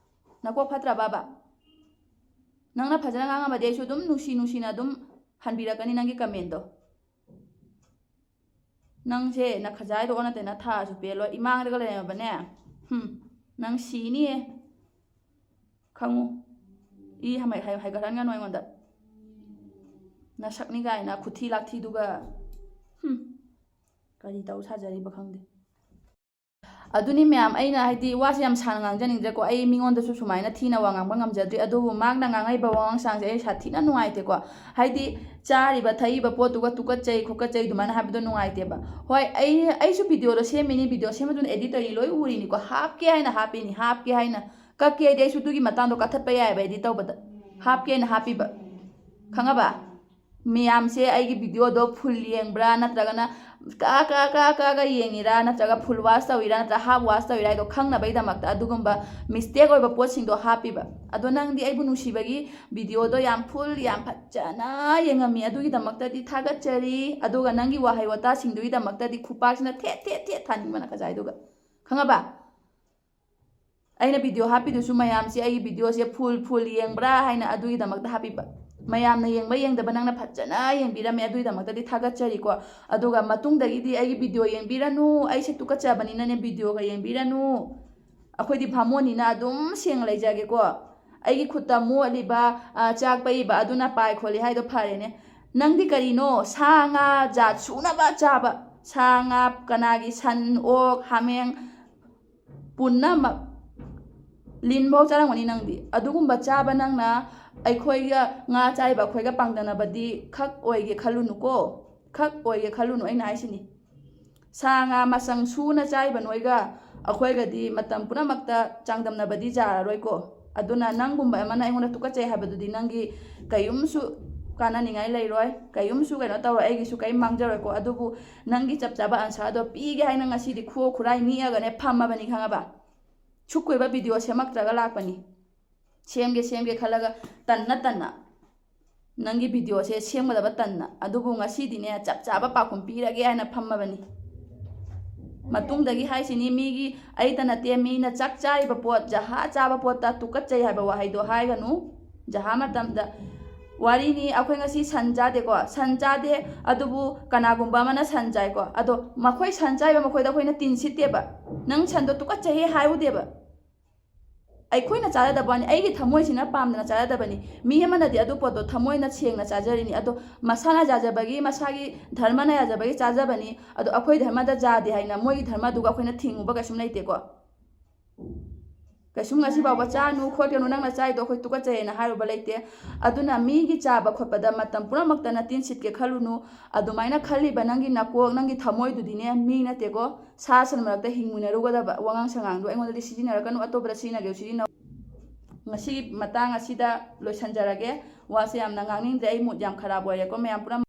ꯅꯀꯣꯛ ꯐꯠꯇ꯭ꯔꯕꯕ? ꯅꯪꯅ ꯐꯖꯅ ꯉꯥꯡꯉꯝꯃꯗꯤ ꯑꯩꯁꯨ ꯑꯗꯨꯝ ꯅꯨꯡꯁꯤ ꯅꯨꯡꯁꯤꯅ ꯑꯗꯨꯝ ꯍꯟꯕꯤꯔꯛꯀꯅꯤ ꯅꯪꯒꯤ commentꯗꯣ꯫ ꯅꯪꯁꯦ ꯅꯈꯖꯥꯏꯗꯣ ꯑꯣꯟꯅ ꯇꯩꯅ ꯊꯥꯔꯁꯨ ꯄꯦꯜꯂꯣꯏ꯫ ꯏꯃꯥꯡꯗꯒ ꯂꯩꯔꯝꯃꯕꯅꯦ꯫ ꯍꯨꯝ, ꯅꯪ ꯁꯤꯅꯤꯌꯦ꯫ ꯈꯪꯉꯨ꯫ ꯏ ꯍꯃꯩ-, ꯍꯩ-, ꯍꯩꯒꯠꯍꯟꯒꯅꯨ ꯑꯩꯉꯣꯟꯗ꯫ ꯅꯁꯛꯅꯤ ꯀꯥꯏꯅ ꯈꯨꯊꯤ ꯂꯥꯛꯊꯤꯗꯨꯒ꯫ ꯍꯨꯝ꯫ ꯀꯔꯤ ꯇꯧ ꯁꯥꯖꯔꯤꯕ ꯈꯪꯗꯦ꯫ ꯑꯗꯨꯅꯤ ꯃꯌꯥꯝ, ꯑꯩꯅ ꯍꯥꯏꯗꯤ ꯋꯥꯁꯦ ꯌꯥꯝ ꯁꯥꯡꯅ ꯉꯥꯡꯖꯅꯤꯡꯗ꯭ꯔꯦꯀꯣ꯫ ꯑꯩ ꯃꯤꯉꯣꯟꯗꯁꯨ ꯁꯨꯃꯥꯏꯅ ꯊꯤꯅ ꯋꯥ ꯉꯥꯡꯕ ꯉꯝꯖꯗ꯭ꯔꯤ꯫ ꯑꯗꯨꯕꯨ ꯃꯍꯥꯛꯅ ꯉꯥꯡꯉꯛꯏꯕ ꯋꯥꯉꯥꯡ ꯁꯉꯥꯡꯁꯦ ꯑꯩ ꯁꯥꯊꯤꯅ ꯅꯨꯡꯉꯥꯏꯇꯦꯀꯣ꯫ ꯍꯥꯏꯗꯤ ꯆꯥꯔꯤꯕ ꯊꯛꯏꯕ ꯄꯣꯠꯇꯨꯒ ꯇꯨꯀꯠꯆꯩ ꯈꯣꯠꯀꯠꯆꯩ ꯑꯗꯨꯃꯥꯏꯅ ꯍꯥꯏꯕꯗꯣ ꯅꯨꯡꯉꯥꯏꯇꯦꯕ꯫ ꯍꯣꯏ, ꯑꯩ, ꯑꯩꯁꯨ videoꯗꯣ ꯁꯦꯝꯃꯤꯅꯤ, video ꯁꯦꯝꯕꯗꯨꯅ edit ꯇꯧꯔꯤ, ꯂꯣꯏ ꯎꯔꯤꯅꯤꯀꯣ꯫ ꯍꯥꯞꯀꯦ ꯍꯥꯏꯅ ꯍꯥꯞꯄꯤꯅꯤ, ꯍꯥꯞꯀꯦ ꯍꯥꯏꯅ꯫ ꯀꯛꯀꯦ ꯍꯥꯏꯗꯤ ꯑꯩꯁꯨ ꯑꯗꯨꯒꯤ ꯃꯇꯥꯡꯗꯣ ꯀꯛꯊꯠꯄ ꯌꯥꯏꯑꯕ edit ꯇꯧꯕꯗ꯫ ꯍꯥꯞꯀꯦꯅ ꯍꯥꯞꯄꯤꯕ꯫ ꯈꯪꯉꯕ? ꯃꯌꯥꯝꯁꯦ ꯑꯩꯒꯤ videoꯗꯣ full ꯌꯦꯡꯕ꯭ꯔꯥ, ꯅꯠꯇ꯭ꯔꯒꯅ ꯀ ꯀ ꯀ ꯀꯒ ꯌꯦꯡꯉꯤꯔꯥ, ꯅꯠꯇ꯭ꯔꯒ full watch ꯇꯧꯔꯤꯔꯥ, ꯅꯠꯇ꯭ꯔꯒ half watch ꯇꯧꯔꯤꯔꯥ ꯍꯥꯏꯗꯣ ꯈꯪꯅꯕꯒꯤꯗꯃꯛꯇ ꯑꯗꯨꯒꯨꯝꯕ mistake ꯑꯣꯏꯕ ꯄꯣꯠꯁꯤꯡꯗꯣ ꯍꯥꯞꯄꯤꯕ꯫ ꯑꯗꯣ ꯅꯪꯗꯤ ꯑꯩꯕꯨ ꯅꯨꯡꯁꯤꯕꯒꯤ videoꯗꯣ ꯌꯥꯝ full, ꯌꯥꯝ ꯐꯖꯅ ꯌꯦꯡꯉꯝꯃꯤ꯫ ꯑꯗꯨꯒꯤꯗꯃꯛꯇꯗꯤ ꯊꯥꯒꯠꯆꯔꯤ꯫ ꯑꯗꯨꯒ ꯅꯪꯒꯤ ꯋꯥꯍꯩ ꯋꯥꯇꯥꯁꯤꯡꯗꯨꯒꯤꯗꯃꯛꯇꯗꯤ ꯈꯨꯄꯥꯛꯁꯤꯅ ꯊꯦꯠ ꯊꯦꯠ ꯊꯦꯠ ꯊꯥꯅꯤꯡꯕꯅ ꯀꯖꯥꯏꯗꯨꯒ꯫ ꯈꯪꯉꯕ? ꯑꯩꯅ video ꯍꯥꯞꯄꯤꯗꯨꯁꯨ ꯃꯌꯥꯝꯁꯦ ꯑꯩꯒꯤ videoꯁꯦ full full ꯌꯦꯡꯕ꯭ꯔꯥ ꯍꯥꯏꯅ ꯑꯗꯨꯒꯤꯗꯃꯛꯇ ꯍꯥꯞꯄꯤꯕ꯫ ꯃꯌꯥꯝꯅ ꯌꯦꯡꯕ ꯌꯦꯡꯗꯕ ꯅꯪꯅ ꯐꯖꯅ ꯌꯦꯡꯕꯤꯔꯝꯃꯦ, ꯑꯗꯨꯒꯤꯗꯃꯛꯇꯗꯤ ꯊꯥꯒꯠꯆꯔꯤꯀꯣ꯫ ꯑꯗꯨꯒ ꯃꯇꯨꯡꯗꯒꯤꯗꯤ ꯑꯩꯒꯤ video ꯌꯦꯡꯕꯤꯔꯅꯨ, ꯑꯩꯁꯦ ꯇꯨꯀꯠꯆꯕꯅꯤꯅꯅꯦ videoꯒ ꯌꯦꯡꯕꯤꯔꯅꯨ꯫ ꯑꯩꯈꯣꯏꯗꯤ ꯚꯥꯃꯣꯟꯅꯤꯅ ꯑꯗꯨꯝ ꯁꯦꯡꯅ ꯂꯩꯖꯒꯦꯀꯣ꯫ ꯑꯩꯒꯤ ꯈꯨꯠꯇ ꯃꯣꯠꯂꯤꯕ, ꯑ, ꯆꯥꯛ ꯄꯩꯕ ꯑꯗꯨꯅ ꯄꯥꯏ ꯈꯣꯠꯂꯤ ꯍꯥꯏꯗꯣ ꯐꯔꯦꯅꯦ꯫ ꯅꯪꯗꯤ ꯀꯔꯤꯅꯣ? ꯁꯥ ꯉꯥ ꯖꯥꯠ ꯁꯨꯅꯕ ꯆꯥꯕ꯫ ꯁꯥ ꯉꯥ ꯀꯅꯥꯒꯤ ꯁꯟ, ꯑꯣꯛ, ꯍꯥꯃꯦꯡ ꯄꯨꯝꯅꯃꯛ ꯂꯤꯟꯐꯥꯎ ꯆꯥꯔꯝꯒꯅꯤ ꯅꯪꯗꯤ꯫ ꯑꯗꯨꯒꯨꯝꯕ ꯆꯥꯕ ꯅꯪꯅ ꯑꯩꯈꯣꯏꯒ ꯉꯥ ꯆꯥꯏꯕ ꯑꯩꯈꯣꯏꯒ ꯄꯥꯡꯗꯅꯕꯗꯤ ꯈꯛ ꯑꯣꯏꯒꯦ ꯈꯜꯂꯨꯅꯨꯀꯣ, ꯈꯛ ꯑꯣꯏꯒꯦ ꯈꯜꯂꯨꯅꯨ, ꯑꯩꯅ ꯍꯥꯏꯁꯤꯅꯤ꯫ ꯁꯥ ꯉꯥ ꯃꯆꯪ ꯁꯨꯅ ꯆꯥꯏꯕ ꯅꯣꯏꯒ ꯑꯩꯈꯣꯏꯒꯗꯤ ꯃꯇꯝ ꯄꯨꯝꯅꯃꯛꯇ ꯆꯥꯡꯗꯝꯅꯕꯗꯤ ꯌꯥꯔꯔꯣꯏꯀꯣ꯫ ꯑꯗꯨꯅ ꯅꯪꯒꯨꯝꯕ ꯑꯃꯅ ꯑꯩꯉꯣꯟꯗ ꯇꯨꯀꯠꯆꯩ ꯍꯥꯏꯕꯗꯨꯗꯤ ꯅꯪꯒꯤ ꯀꯩꯝꯁꯨ ꯀꯥꯟꯅꯅꯤꯡꯉꯥꯏ ꯂꯩꯔꯣꯏ, ꯀꯩꯝꯁꯨ ꯀꯩꯅꯣ ꯇꯧꯔꯣꯏ, ꯑꯩꯒꯤꯁꯨ ꯀꯩꯝ ꯃꯥꯡꯖꯔꯣꯏꯀꯣ꯫ ꯑꯗꯨꯕꯨ ꯅꯪꯒꯤ ꯆꯞ ꯆꯥꯕ ꯑꯟꯁꯔꯗꯣ ꯄꯤꯒꯦ ꯍꯥꯏꯅ ꯉꯁꯤꯗꯤ ꯈꯨꯑꯣ ꯈꯨꯔꯥꯏ ꯅꯤꯛꯑꯒꯅꯦ ꯐꯝꯃꯕꯅꯤ, ꯈꯪꯉꯕ? ꯁꯨꯛ ꯀꯨꯏꯕ ꯚꯤꯗꯤꯑꯣ ꯁꯦꯝꯃꯛꯇ꯭ꯔꯒ ꯂꯥꯛꯄꯅꯤ꯫ ꯁꯦꯝꯒꯦ ꯁꯦꯝꯒꯦ ꯈꯜꯂꯒ ꯇꯟꯅ ꯇꯟꯅ ꯅꯪꯒꯤ ꯚꯤꯗꯤꯑꯣꯁꯦ ꯁꯦꯝꯒꯗꯕ ꯇꯟꯅ꯫ ꯑꯗꯨꯕꯨ ꯉꯁꯤꯗꯤꯅꯦ ꯆꯞ ꯆꯥꯕ ꯄꯥꯎꯈꯨꯝ ꯄꯤꯔꯒꯦ ꯍꯥꯏꯅ ꯐꯝꯃꯕꯅꯤ꯫ ꯃꯇꯨꯡꯗꯒꯤ ꯍꯥꯏꯁꯤꯅꯤ, ꯃꯤꯒꯤ, ꯑꯩꯇ ꯅꯠꯇꯦ, ꯃꯤꯅ ꯆꯥꯛ ꯆꯥꯔꯤꯕ ꯄꯣꯠ, ꯖꯍꯥ ꯆꯥꯕ ꯄꯣꯠꯇ ꯇꯨꯀꯠꯆꯩ ꯍꯥꯏꯕ ꯋꯥꯍꯩꯗꯣ ꯍꯥꯏꯒꯅꯨ꯫ ꯖꯍꯥ ꯃꯇꯝꯗ ꯋꯥꯔꯤꯅꯤ, ꯑꯩꯈꯣꯏ ꯉꯁꯤ ꯁꯟ ꯆꯥꯗꯦꯀꯣ, ꯁꯟ ꯆꯥꯗꯦ, ꯑꯗꯨꯕꯨ ꯀꯅꯥꯒꯨꯝꯕ ꯑꯃꯅ ꯁꯟ ꯆꯥꯏꯀꯣ꯫ ꯑꯗꯣ ꯃꯈꯣꯏ ꯁꯟ ꯆꯥꯏꯕ ꯃꯈꯣꯏꯗ ꯑꯩꯈꯣꯏꯅ ꯇꯤꯟ ꯁꯤꯠꯇꯦꯕ, ꯅꯪ ꯁꯟꯗꯣ ꯇꯨꯀꯠꯆꯩꯍꯦ ꯍꯥꯏꯔꯨꯗꯦꯕ꯫ ꯑꯩꯈꯣꯏꯅ ꯆꯥꯖꯗꯕ ꯋꯥꯅꯤ, ꯑꯩꯒꯤ ꯊꯃꯣꯏꯁꯤꯅ ꯄꯥꯝꯗꯅ ꯆꯥꯖꯗꯕꯅꯤ꯫ ꯃꯤ ꯑꯃꯅꯗꯤ ꯑꯗꯨ ꯄꯣꯠꯇꯣ ꯊꯃꯣꯏꯅ ꯁꯦꯡꯅ ꯆꯥꯖꯔꯤꯅꯤ꯫ ꯑꯗꯣ ꯃꯁꯥꯅ ꯌꯥꯖꯕꯒꯤ, ꯃꯁꯥꯒꯤ ꯙꯔꯃꯅ ꯌꯥꯖꯕꯒꯤ ꯆꯥꯖꯕꯅꯤ꯫ ꯑꯗꯣ ꯑꯩꯈꯣꯏ ꯙꯔꯃꯗ ꯌꯥꯗꯦ ꯍꯥꯏꯅ ꯃꯣꯏꯒꯤ ꯙꯔꯃꯗꯨꯒ ꯑꯩꯈꯣꯏꯅ ꯊꯤꯡꯉꯨꯕ ꯀꯩꯁꯨꯝ ꯂꯩꯇꯦꯀꯣ꯫ ꯀꯩꯁꯨꯝ ꯉꯁꯤ ꯐꯥꯎꯕ ꯆꯥꯅꯨ ꯈꯣꯠꯀꯅꯨ, ꯅꯪꯅ ꯆꯥꯏꯗꯣ ꯑꯩꯈꯣꯏ ꯇꯨꯀꯠꯆꯩꯌꯦꯅ ꯍꯥꯏꯔꯨꯕ ꯂꯩꯇꯦ꯫ ꯑꯗꯨꯅ ꯃꯤꯒꯤ ꯆꯥꯕ ꯈꯣꯠꯄꯗ ꯃꯇꯝ ꯄꯨꯝꯅꯃꯛꯇ ꯅꯇꯤꯟ ꯁꯤꯠꯀꯦ ꯈꯜꯂꯨꯅꯨ꯫ ꯑꯗꯨꯃꯥꯏꯅ ꯈꯜꯂꯤꯕ ꯅꯪꯒꯤ ꯅꯀꯣꯛ, ꯅꯪꯒꯤ ꯊꯃꯣꯏꯗꯨꯗꯤꯅꯦ ꯃꯤ ꯅꯠꯇꯦꯀꯣ꯫ ꯁꯥ ꯁꯟ ꯃꯔꯛꯇ ꯍꯤꯡꯃꯤꯟꯅꯔꯨꯒꯗꯕ ꯋꯥꯉꯥꯡ ꯁꯉꯥꯡꯗꯣ ꯑꯩꯉꯣꯟꯗꯗꯤ ꯁꯤꯖꯤꯟꯅꯔꯛꯀꯅꯨ, ꯑꯇꯣꯞꯄꯗ ꯁꯤꯖꯤꯟꯅꯒꯦ ꯁꯤꯖꯤꯟꯅꯧ꯫ ꯉꯁꯤꯒꯤ ꯃꯇꯥꯡ ꯑꯁꯤꯗ ꯂꯣꯏꯁꯤꯟꯖꯔꯒꯦ꯫ ꯋꯥꯁꯦ ꯌꯥꯝꯅ ꯉꯥꯡꯅꯤꯡꯗ꯭ꯔꯦ, ꯑꯩ ꯃꯨꯠ ꯌꯥꯝ ꯈꯔꯥꯞ ꯑꯣꯏꯔꯦꯀꯣ ꯃꯌꯥꯝ ꯄꯨꯝꯅꯃꯛ꯫